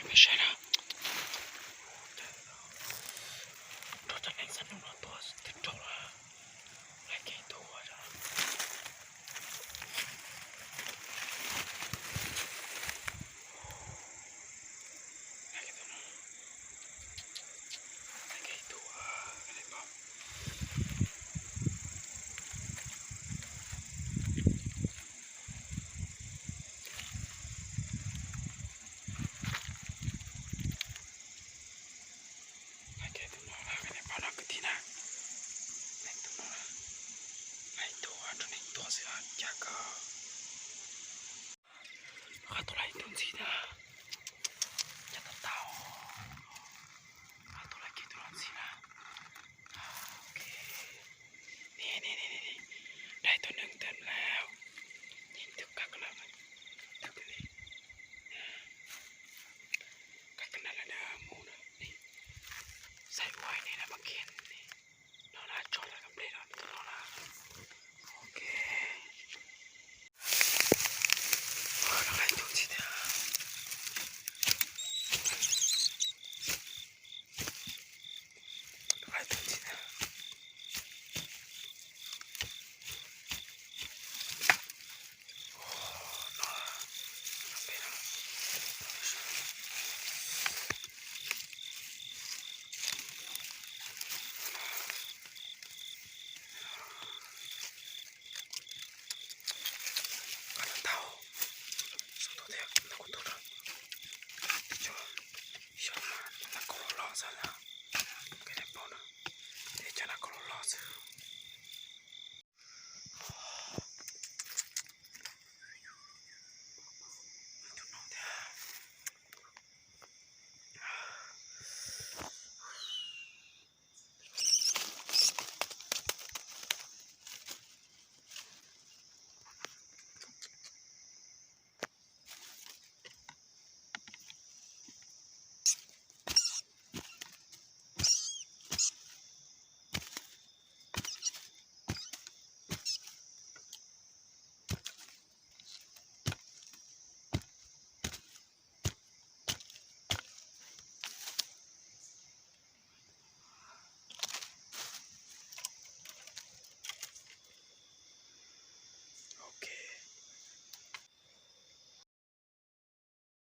Peb saib na. Rau cov neeg xab nub no tuag twb raug lawm. Laij kiag ib tug ua. Laij kiag ib tug ua. Laij kiag tus no, peb pom no kwv tij na. Laij tus no, laij tus rau neeg tuag xwb, cas koj. Qhov tus laij tus ntxim na, cas tau tau. Qhov tus laij kiag tus no ntxim na. Ok. Ni ni ni ni, laij tus neeg ntawd lawm.